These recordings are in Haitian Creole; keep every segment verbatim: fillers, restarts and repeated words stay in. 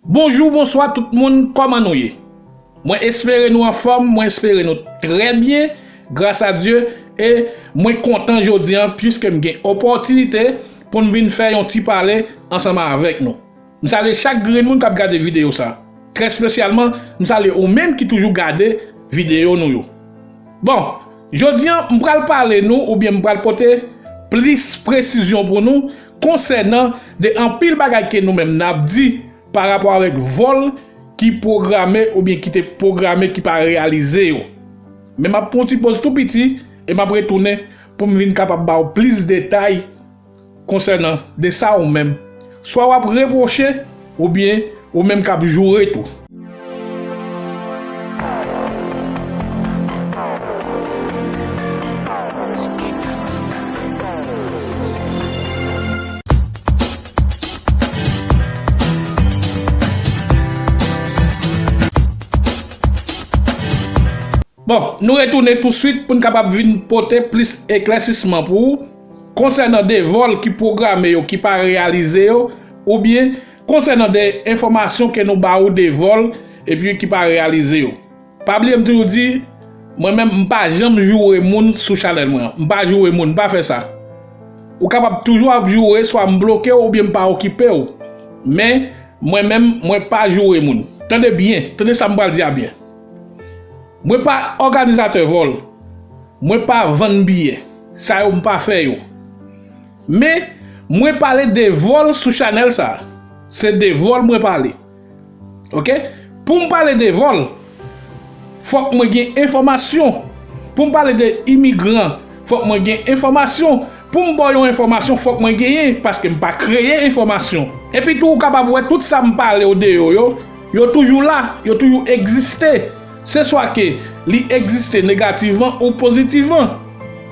Bonjou, bonswa tout moun, kòman nou ye? Mwen espere nou anfòm, mwen espere nou trè byen, gras a Dye, e mwen kontan jodi a, piske m gen opòtinite pou m vin fè yon ti pale ansanm avèk nou. M salye chak grenn moun k ap gade videyo sa. Trè espesyalman, m salye ou menm ki toujou gade videyo nou yo. Bon, jodi a, m pral pale nou oubyen m pral pote plis presizyon pou nou konsènan de anpil bagay ke nou menm n ap di pa rapò avèk vòl ki pwograme oubyen ki te pwograme ki pa reyalize yo. Men m ap pran yon ti poz tou piti e m ap retounen pou m vin kapab ba w plis detay konsènan de sa ou menm, swa w ap repwoche oubyen ou menm k ap joure tou. Bon, nou retounen touswit pou n kapab vin pote plis eklèsisman pou ou konsènan de vòl ki pwograme yo, ki pa reyalize yo, oubyen konsènan de enfòmasyon ke nou ba ou de vòl epi ki pa reyalize yo. Pa bliye m toujou di, mwen menm m pa janm joure moun sou chanèl mwen an. M pa joure moun, m pa fè sa. Ou kapab toujou ap joure, swa m bloke w oubyen m pa okipe w. Men, mwen menm, mwen pa joure moun. Tande byen, tande sa m pral di a byen. Mwen pa òganizatè vòl. Mwen pa vann biyè. Sa yo m pa fè yo. Men, mwen pale de vòl sou chanèl sa. Se de vòl mwen pale. Oke? Pou m pale de vòl, fòk mwen gen enfòmasyon. Pou m pale de imigran, fòk mwen gen enfòmasyon. Pou m ba w yon enfòmasyon, fòk mwen genyen, paske m pa kreye enfòmasyon. Epi tou, ou kapab wè tout sa m pale w de yo, yo, yo toujou la, yo toujou egziste. Se swa ke li egziste negativman ou pozitivman.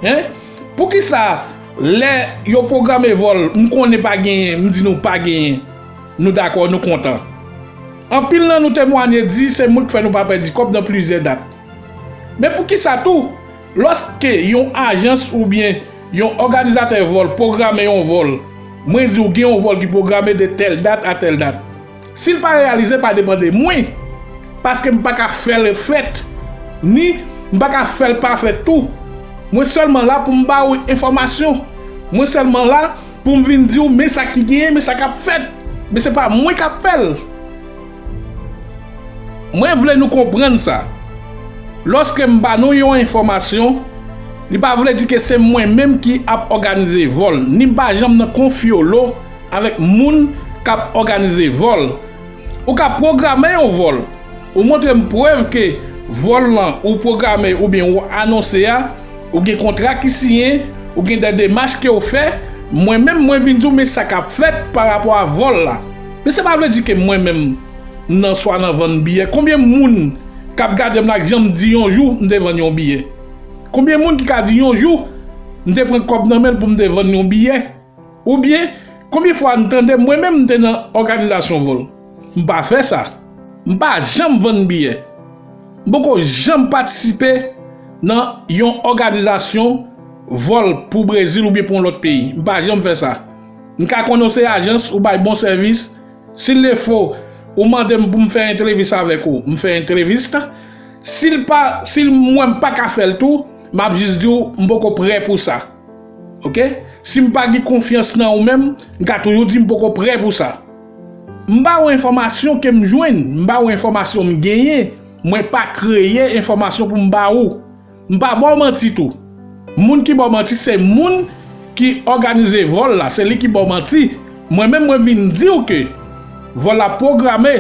Hein? Poukisa lè yo pwograme vòl, m konnen pa genyen, m di nou pa genyen, nou dakò, nou kontan? Anpil nan nou temwanye di se mwen k fè nou pa pèdi kòb nan plizyè dat. Men poukisa tou, lòske yon ajans oubyen yon òganizatè vòl pwograme yon vòl, mwen di w gen yon vòl ki pwograme de tèl dat a tèl dat. Si l pa reyalize, pa depann de mwen, paske m pa ka fè l fèt, ni m pa ka fè l pa fèt tou. Mwen sèlman la pou m ba w enfòmasyon. Mwen sèlman la pou m vin di w, men sa ki genyen, men sa k ap fèt. Men se pa mwen k ap fè l. Mwen vle nou konprann sa. Lòske m ba nou yon enfòmasyon, li pa vle di ke se mwen menm ki ap òganize vòl, ni m pa janm nan konfyolo avèk moun k ap òganize vòl. Ou ka pwograme yon vòl. Ou montre m prèv ke vòl lan ou pwograme oubyen ou anonse a, ou gen kontra ki siyen, ou gen de demach ke w fè, mwen menm mwen vin di w men sa k ap fèt pa rapò a vòl la. Men sa pa vle di ke mwen menm m nan swa nan vann biyè. Konbyen moun k ap gade m la k janm di yon jou m te vann yon biyè? Konbyen moun ki ka di yon jou m te pran kòb nan men l pou m te vann yon biyè? Oubyen, konbyen fwa n tande mwen menm m te nan òganizasyon vòl? M pa fè sa. M pa janm vann biyè. M poko janm patisipe nan yon òganizasyon vòl pou Brezil oubyen pou yon lòt peyi. M pa janm fè sa. M ka konnen w se ajans, ou bay bon sèvis. Si l le fo, ou mande m pou m fè entrevis avèk ou, m fè entrevis la. Si l pa, si m wè m pa ka fè l tou, m ap jis di w m poko prè pou sa. Oke? Si m pa gen konfyans nan ou menm, m ka toujou di m poko prè pou sa. M ba w enfòmasyon ke m jwenn, m ba w enfòmasyon m genyen. Mwen pa kreye enfòmasyon pou m ba ou. M pa ba w manti tou. Moun ki ba w manti se moun ki òganize vòl la, se li ki ba w manti. Mwen menm mwen vin di w ke vòl la pwograme.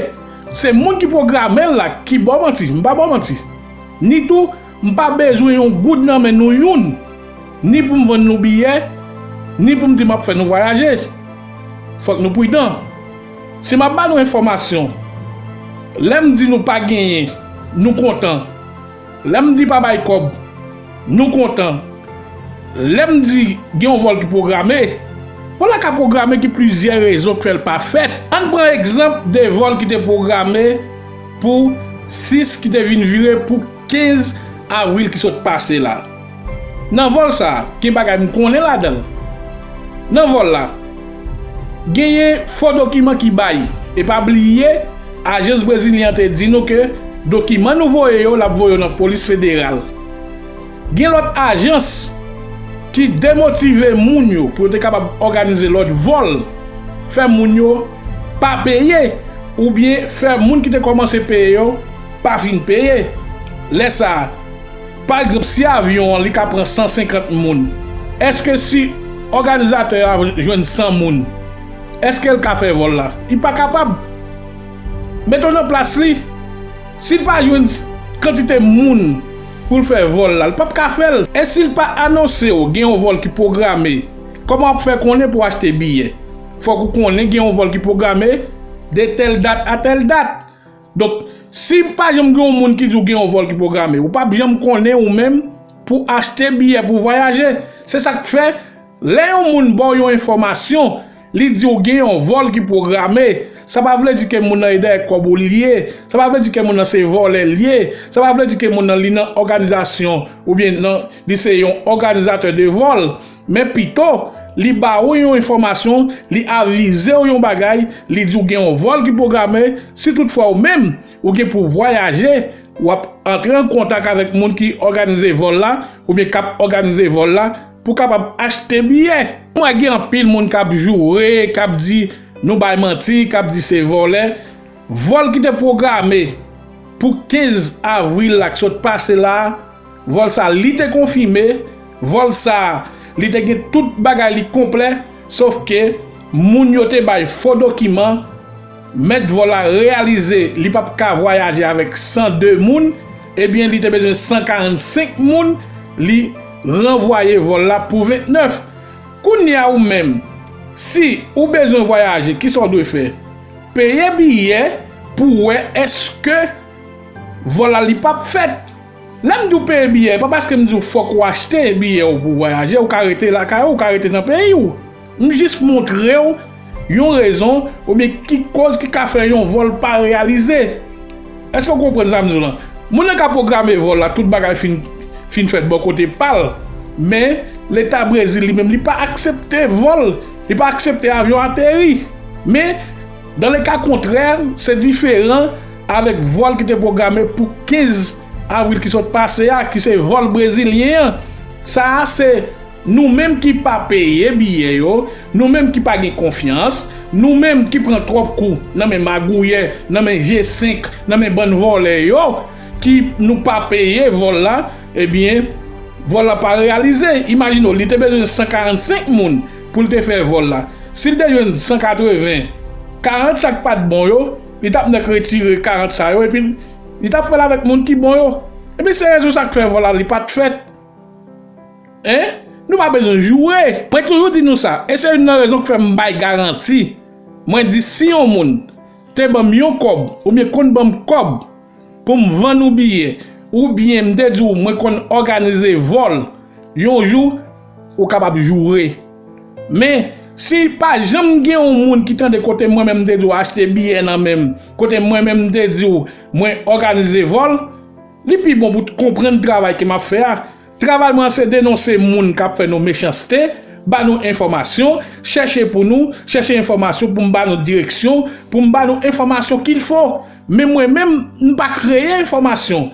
Se moun ki pwograme l la ki ba w manti. M pa ba w manti. Ni tou, m pa bezwen yon goud nan men nou youn, ni pou m vann nou biyè, ni pou m di m ap fè nou vwayaje. Fòk nou pridan. Si m ap ba nou enfòmasyon, lè m di nou pa genyen, nou kontan. Lè m di pa bay kòb, nou kontan. Lè m di gen yon vòl ki pwograme, vòl la ka pwograme ki plizyè rezon k fè l pa fèt. Ann pran egzanp de vòl ki te pwograme pou sis ki te vin vire pou kenz avril ki sot pase la. Nan vòl sa a, gen bagay m konnen ladan l. Nan vòl la, genyen fo dokiman ki bay. E pa bliye, Ajans brezilyen an te di nou ke dokiman nou voye yo, l ap voye yo nan polis federal. Gen lòt ajans ki demotive moun yo pou yo te kapab òganize lòt vòl, fè moun yo pa peye, oubyen fè moun ki te kòmanse peye yo pa fin peye. Lè sa a, pa egzanp, si avyon an li ka pran san senkant moun, èske si òganizatè a jwenn san moun, èske l ka fè vòl la? Li pa kapab. Mete w nan plas li. Si l pa jwenn kantite moun pou l fè vòl la, l p ap ka fè l. E si l pa anonse w gen yon vòl ki pwograme, kòman w ap fè konnen pou w achte biyè? Fòk ou konnen gen yon vòl ki pwograme de tèl dat a tèl dat. Donk, si pa janm gen yon moun ki di w gen yon vòl ki pwograme, ou p ap janm konnen ou menm pou achte biyè pou vwayaje. Se sa k fè, lè yon moun ba w yon enfòmasyon, li di w gen yon vòl ki pwograme, sa pa vle di ke moun nan e dèyè kòb ou l ye, sa pa vle di ke moun nan se vòlè l ye, sa pa vle di ke moun nan li nan òganizasyon oubyen nan, li se yon òganizatè de vòl. Men pito, li ba ou yon enfòmasyon, li avize w yon bagay, li di w gen yon vòl ki pwograme, si toutfwa ou menm, ou gen pou vwayaje, w ap antre an kontak avèk moun ki òganize vòl la, oubyen k ap òganize vòl la, pou kapab achte biyè. M wè gen anpil moun k ap joure, k ap di nou bay manti, k ap di se vòlè. Vòl ki te pwograme pou kenz avril la k sot pase la a, vòl sa a, li te konfime, vòl sa a, li te gen tout bagay li konplè, sof ke moun yo te bay fo dokiman, mèt vòl la reyalize li p ap ka vwayaje avèk san de moun, ebyen, li te bezwen san karannsenk moun, li ranvwaye vòl la pou ventnèf. Kounye a ou menm, si ou bezwen vwayaje, kisa w dwe fè? Peye biyè pou w wè èske vòl la li p ap fèt. Lè m di w peye biyè, e pa paske m di w fòk ou achte biyè w pou w vwayaje, ou ka rete lakay ou, ou ka rete nan peyi w. M jis montre w yon rezon oubyen ki koz ki ka fè yon vòl pa reyalize. Èske w konprann sa m di w lan? Moun nan ka pwograme vòl la, tout bagay fin, fin fèt bò kote pa l. Men, Leta Brezil li menm, li pa aksepte vòl, li pa aksepte avyon ateri. Men, dans le cas contraire, se diferan avèk vòl ki te pwograme pou kenz avril ki sot pase a, ki se vòl brezilyen an. Sa a se nou menm ki pa peye biyè yo, nou menm ki pa gen konfyans, nou menm ki pran twòp kou nan men magouyè, nan men G senk, nan men bann vòlè yo, ki nou pa peye vòl la, ebyen, vòl la pa reyalize. Imajine w, li te bezwen san karannsenk moun pou l te fè vòl la. Si l te jwenn san katreven, karant sa k pa t bon yo, li t ap nèk retire karant sa yo, epi li t ap fè l avèk moun ki bon yo. Epi se rezon sa k fè vòl la, li pa t fèt. Hein? Nou pa bezwen joure. Mwen toujou di nou sa, e se youn nan rezon k fè m bay garanti. Mwen di si yon moun te ban m yon kòb, oubyen konn ban m kòb pou m vann ou biyè, oubyen m te di w mwen konn òganize vòl, yon jou, ou kapab joure. Men, si pa janm gen yon moun ki tande kote mwen menm m te di w achte biyè nan men m, kote mwen menm m te di w mwen òganize vòl, li pi bon pou w konprann travay ke m ap fè a. Travay mwen an se denonse moun k ap fè nou mechanste, ba nou enfòmasyon, chèche pou nou, chèche enfòmasyon pou m ba nou direksyon, pou m ba nou enfòmasyon qu'il faut. Men mwen menm, m pa kreye enfòmasyon.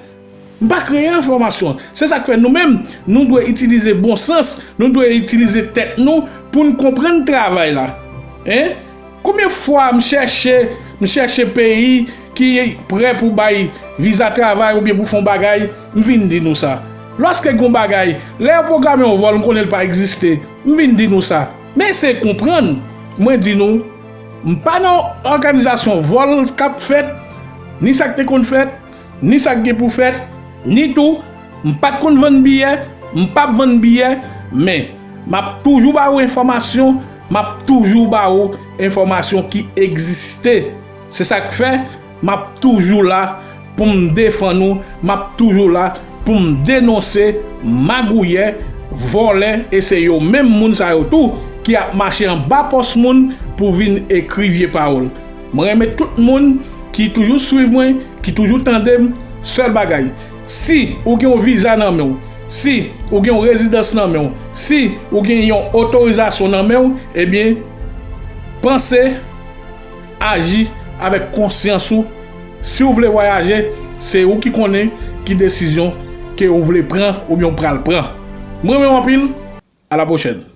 M pa kreye enfòmasyon. Se sa k fè nou menm, nou dwe itilize bon sans, nou dwe itilize tèt nou pou n konprann travay la. Hein? Konbyen fwa m chèche, m chèche peyi ki prè pou bay viza travay oubyen pou fè yon bagay, m vin di nou sa. Lòske gen yon bagay, lè yo pwograme yon vòl, m konnen l pa egziste, m vin di nou sa. Men eseye konprann, mwen di nou, m pa nan òganizasyon vòl k ap fèt, ni sa k te konn fèt, ni sa k gen pou fèt, ni tou, m pa t konn vann biyè, m p ap vann biyè, men m ap toujou ba ou enfòmasyon, m ap toujou ba ou enfòmasyon ki egziste. Se sa k fè, m ap toujou la pou m defann ou, m ap toujou la pou m denonse magouyè, vòlè, e se yo menm moun sa yo tou ki ap mache anba pòs moun pou vin ekri vye pawòl. Mwen renmen tout moun ki toujou swiv mwen, ki toujou tande m, sèl bagay. Si ou gen yon viza nan men w, si ou gen yon rezidans nan men w, si ou gen yon otorizasyon nan men w, ebyen, panse, aji avèk konsyans ou, Si w vle vwayaje, se ou ki konnen ki desizyon ke ou vle pran oubyen ou pral pran. M renmen w anpil. À la prochaine.